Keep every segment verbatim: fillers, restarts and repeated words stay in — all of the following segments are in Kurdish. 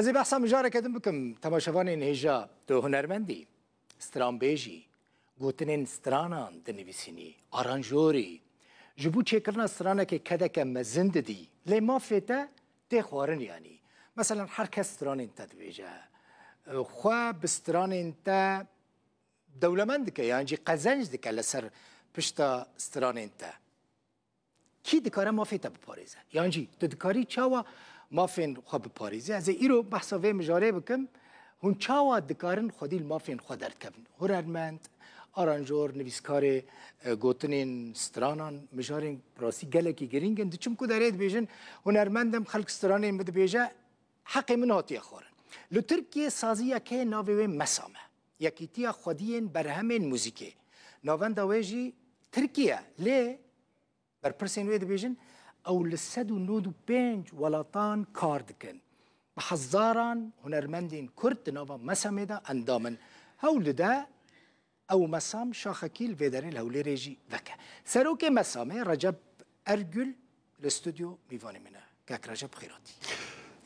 Ez ê behsa mijareke din bikim. Temaşevanên hêja, tu hunermendî, stranbêjî, gotinên stranan dinivîsînî, aranjorî, ji bo çêkirina stranekê kedeke mezin didî. Lê mafê te tê xwarin yanî. Meselen her kes stranên te dibêje. Xwe bi stranên te dewlemend dike, yan jî qezenc dike li ser pişta stranên te. Kî dikare mafê te biparêze? Yan jî tu dikarî çawa mafên xwe biparêzî? Ez ê îro behsa vê mijarê bikim. Hûn çawa dikarin xwedî li mafên xwe derdikevin? Hunermend, aranjor, nivîskarê, e, gotinên stranan, mijarên rastî gelekî girîng in. Diçim ku derê dibêjin, hunermend im, xelk stranên min dibêje, heqê min hatiye xwarin. Li Tirkiyê saziyek heye navê wê MESAM e. Yekîtiya Xwediyên Berhemên Muzîkê. Navenda wê jî Tirkiye, lê berpirsên wê dibêjin, ew li sed û nod û pênc welatan kar dikin. Bi hezaran hunermendên Kurd di nava MESAMê de endam in. Hewl dide ew MESAM şaxekî li vê derê li Hewlêrê jî veke. Serokê MESAMê Recep Ergül li stûdyo mîvanê min e. Kek Recep, xêr hatî.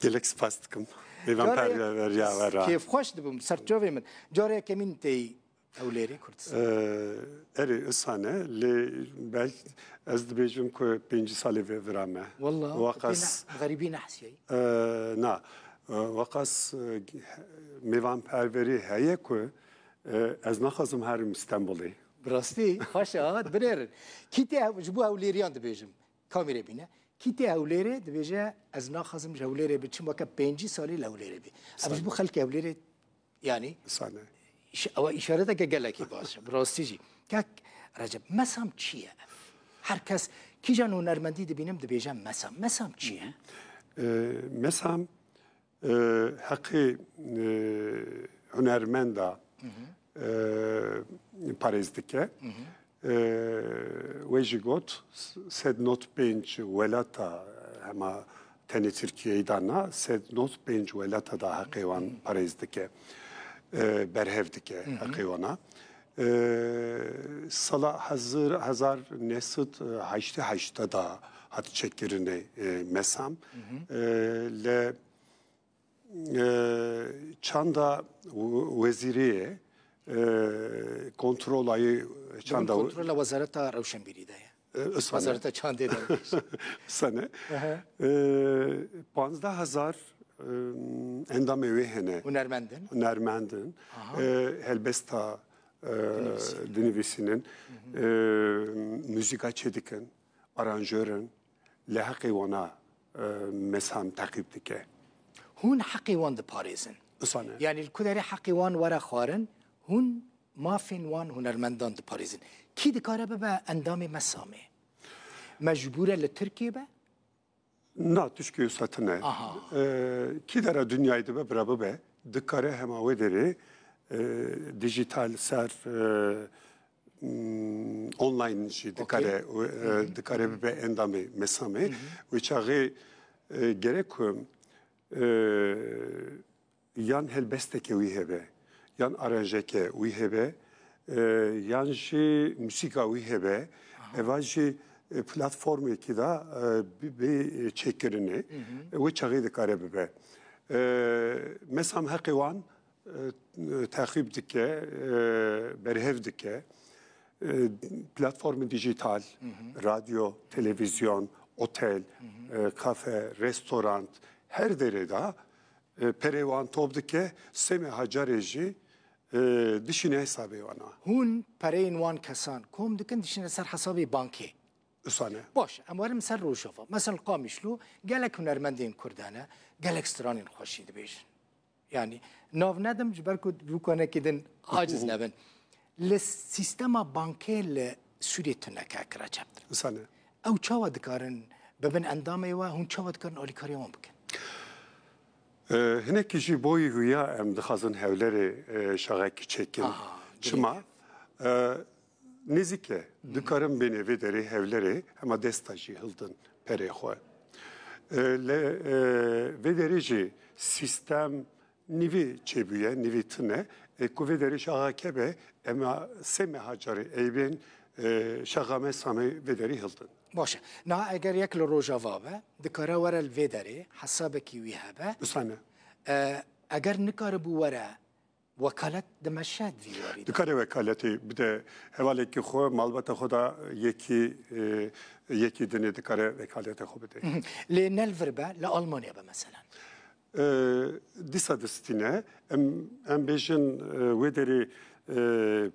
Gelek spas dikim. Mêvan perveriya we re. Kêfxweş dibim, ser çavê min. Carê yekemîn têyî Hewlêrê Kurdistan. Ee, erê, wisa ne, lê belk ez dibêjim ku pêncî salê vê vira me. Walla, Weqas, tu pê ne-, xerîbî nehsiyayî? Ee, na. Ee, weqas, e, mêvanperverî heye ku, e, ez naxwazim herim Stenbolê. Bi rastî, xweş e, hat binêrin. Kî tê hev-, ji bo Hewlêriyan dibêjim. Kamîrê bîne. Kî tê Hewlêrê dibêje, ez naxwazim ji Hewlêrê biçim, weke pêncî salî li Hewlêrê bî. Ev ji bo xelkê Hewlêrê, yanî, Sane. Îş-, ew îşareteke gelekî baş e, bi rastî jî. Kek Recep, MESAM çi ye ev? Her kes, kîjan hunermendî dibînim dibêje MESAM. MESAM çi ye? Ee, MESAM e, heqê, e, hunermenda, e, parêz dike. E, wê jî got, sed nod pênc welata, hema tenê Tirkiyeyê de na, sed nod pênc welata da heqê wan parêz dike. E, berhev dike heqê wana. E, sala hezar, hezar neh sed heştê heşt da hat çêkirinê, e, MESAM. E, le e, çanda w-, wezîriyê, e, kontrolayê çanda Kontrola Wezareta Rewşenbîrî de ye. E, Wezareta Çandê de. Sene. Aha. E, panzdeh hezar, e, endamê wê hene. Hunermendin. Hunermendin. Aha. E, helbesta, e, dinivîsînin. Dinivîsînin. E, muzîka çêdikin. Aranjör in, li heqê wana, e, MESAM teqîb dike. Hûn heqê wan diparêzin. Wisa ne. Yanî li ku derê heqê wan were xwarin, hûn mafên wan hunermendan diparêzin. Kî dikare bibe endamê MESAMê? Mecbûr e li Tirkiyê be? Na, tişkî wisa tune. Aha. E, kî dera dinyayê dibe bira bibe, dikare hema wê derê, e, dijital ser, e, mm, online jî dikare, Okey. e, dikare bibe endamê MESAMê. Wê çaxê, e, gerek ku, e, yan helbesteke wî hebe, yan aranjeke wî hebe, e, yan jî musîka wî hebe, eva jî, e, platformekî de, e, bi, bi çêkirinê, e, wê çaxê dikare bibe. E, MESAM heqê wan, e, teqîb dike, e, berhev dike. E, platformê dijital, radyo, televîzyon, otel, e, kafe, restorant, her derê de, e, perê wan top dike, sê meha carê jî, e, dişîne hesabê wana. Hûn pereyên wan kesan kom dikin, dişîne ser hesabê bankê? Wisa ne. Baş, em werin ser Rojava. Mesela Qamişlo gelek hunermendên Kurd hene, gelek stranên xweşî dibêjin. Yanî nav nedim ji ber ku bi konekî din aciz nebin. Li sîstema bankê li Sûriyê tune, kek Recep. Wisa ne. Ew çawa dikarin bibin endamê we, hûn çawa dikarin alîkariya wan bikin? E, hinekî jî boyî wî ya em dixwazin Hewlêrê, e, şaxekî çêkin. Aha, Çima? E, nêzîk e. Dikarin bêne vê derê Hewlêrê, hema desta jî hildin perê xwe. E, le, e, vê derê jî sîstem nivî çêbûye, nivî tune. E, ku vê derê şaxa kebe, ema sê meha carê eybên, e, şaxa me samê vê derê hildin. Baş e. Niha eger yek li Rojava be, dikare were li vê derê, hesabekî wî hebe. Wisa ne. E, eger nikaribû were, wekalet dimeşe di vî warî de. Dikare wekaletê bide hevalekî xwe, malbata xwe da yekî, e, yekî dinê dikare wekaleta xwe bide. Lê ne li vir be, li Almanya be meselen. E, dîsa distîne, em, em bêjin, e, wê derê, e,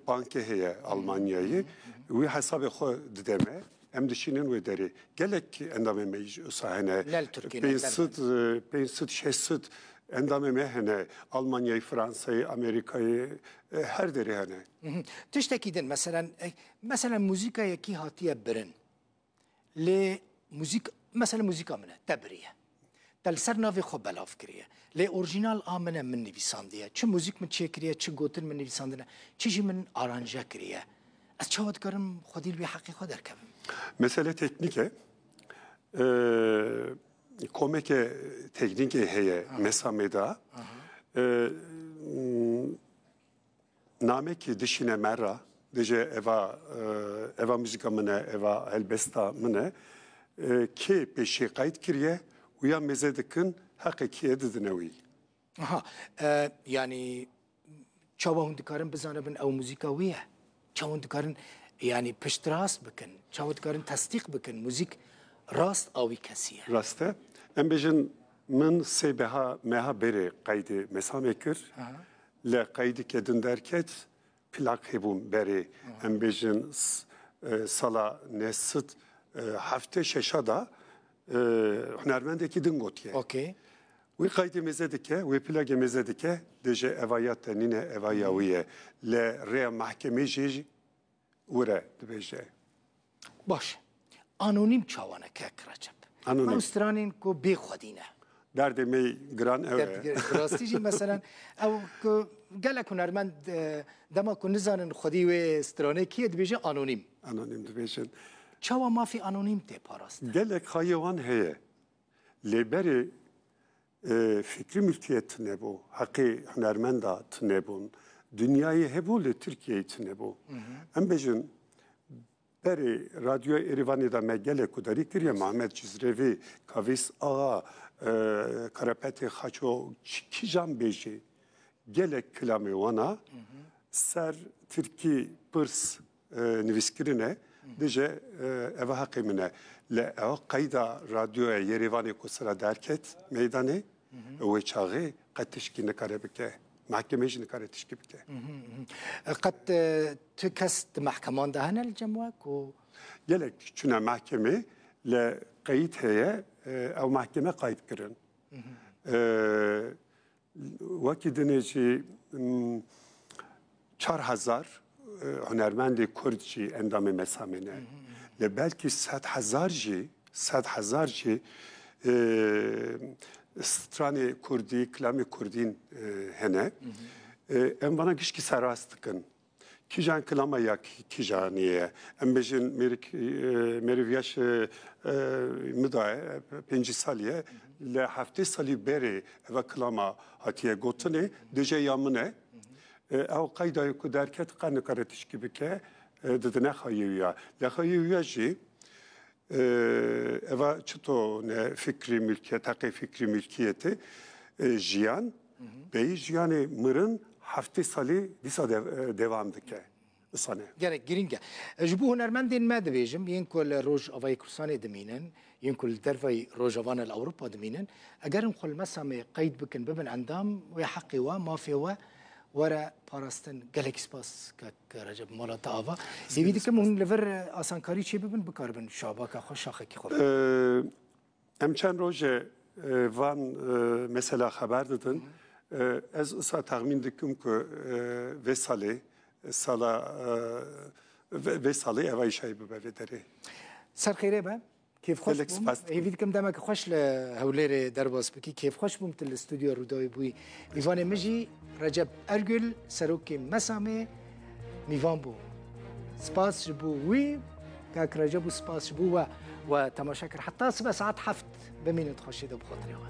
bankê heye Almanyayê, wî hesabê xwe dide me, em dişînin wê derê. Gelek endamê me jî wisa hene. Ne li Tirkiyê, ne li Berlin. Pênc sed, e, pênc sed, şeş sed endamê me hene. Almanyayê, Fransayê, Amerîkayê, e, her derê hene. Mhm. Tiştekî din, meselen, e, meselen muzîkayekî hatiye birin. Lê muzîk, mesela muzîka min e, te biriye. Te li ser navê xwe belav kiriye. Lê orjînal a min e, min nivîsandiye. Çi muzîk min çêkiriye, çi gotin min nivîsandine, çi jî min aranje kiriye. Ez çawa dikarim xwedî li wê heqê xwe derkevim? Mesele teknîk e. Ee, komeke teknîkê heye mesamê de. Ee, Namekî dişîne me re, dibêje eva, e, eva muzîka min e, eva helbesta min e, e, kê pêşî qeyd kiriye û ya mêze dikin, heqê kê ye didine wî. Aha, e, yanî çawa hûn dikarin bizanibin ew muzîka wî ye? Çawa hûn dikarin, yanî piştrast bikin? Çawa dikarin tesdîq bikin? Muzîk rast a wî kesî ye? Rast e. Em bêjin min sê beha meha berê qeydê mesamê kir. Aha. Li qeydike din derket, plak hebûn berê, em bêjin s-, e, sala neh sed, e, heftê şeş de, e, hunermendekî din gotiye. Okey. Wî qeydê mêze dike, wê plakê mêze dike, dibêje eva ya te nîne, eva ya wî ye. Li rêya mehkemê jî, jî wire dibêje. Baş. Anonîm çawa ne kek Recep? Anonîm. Ew stranên ku bê xwedî ne. Derdê me giran ew e. Derd, bi rastî jî, meselen, ew ku gelek hunermend, e, dema ku nizanin xwedî wê stranê kî ye, dibêje anonîm. Anonîm dibêjin. Çawa mafê anonîm tê parastin? Gelek xayê wan heye. Lê berê, e, fikrî milkiyet tune bû, heqê hunermenda tune bûn. Dinyayê hebû, lê Tirkiyeyê tune bû. Em bêjin, berê Radyoya Êrîvanê de me gelek guhdarî kiriye, Mehmet Cizrevî, Kavîs Axa, e, Karapetê Xaço, çi-, kîjan bêjî, gelek kilamê wana ser tirkî pirs, e, nivîskirine, dibêje, e, eva heqê min e. Lê ew qeyda Radyoya Yerêvanê ku sira derket meydanê, wê çaxê qet tişkî nikare bike. Mehkemê jî nikare tişkî bike. E, qet, e, tu kes di mehkeman de hene li cem we ku? Gelek çûne mehkemê, lê qeyîd heye, e, ew mehkeme qayît kirin. E, Wekî dinê jî, m, çar hezar, e, hunermendê kurd jî endamê mesamê ne. Lê belkî sed hezar jî, sed hezar jî, e, stranê kurdî, kilamê kurdîn, e, hene. E, em vana gişkî serast dikin. Kîjan kilama ya kî-, kîjanê ye? Em bêjin mêrik, e, mêriv yaş, e, e, min da ye, pêncî salî ye. Li heftê salî berê eva kilama hatiye gotinê, dibêje ya min e. E, ew qeyda ye ku derket qe nikare tişkî bike, e, didine xayê wî ya. Lê xayê wî ya jî, Ee, eva çito ne fikrî mülkiyet, heqê fikrî mülkiyetê, e, jiyan, beyî jiyanê mirin heftê salî dîsa dev-, e, devam dike. Isane. Gelek girîng e. E, ji bo hunermendên me dibêjim, yên ku li Rojavayê Kurdistanê dimînin, yên ku li derveyî Rojava ne li Ewropa dimînin, eger in xwe li mesamê qeyd bikin, bibin endam, wê heqê we, mafê we were parastin. Gelekî spas kek Recep, mala te ava. Hêvî dikim hûn li vir asankarî çê bibin, bikaribin şabaka xwe, şaxekî xwe bibin. Ee, em çend roj e, e, van, e, mesela xeber didin. E, ez usa texmîn dikim ku, e, vê salê, sala, e, vê, vê salê eva îşayî bibe vê derê. Ser xêrê be. Kêfxweş bûm. Gelek spas dikim. Hêvî dikim demeke xweş li Hewlêrê derbas bikî. Kêfxweş bûm tu li Stûdyoya Rûdawê bûyî. Mîvanê min jî Recep Ergül, serokê mesamê, mîvan bû. Spas ji bo wî, kak Recep, û spas ji bo we, we temaşe kir. Heta sibe saet heft bimînin di xweşiyê de, bi xatirê we.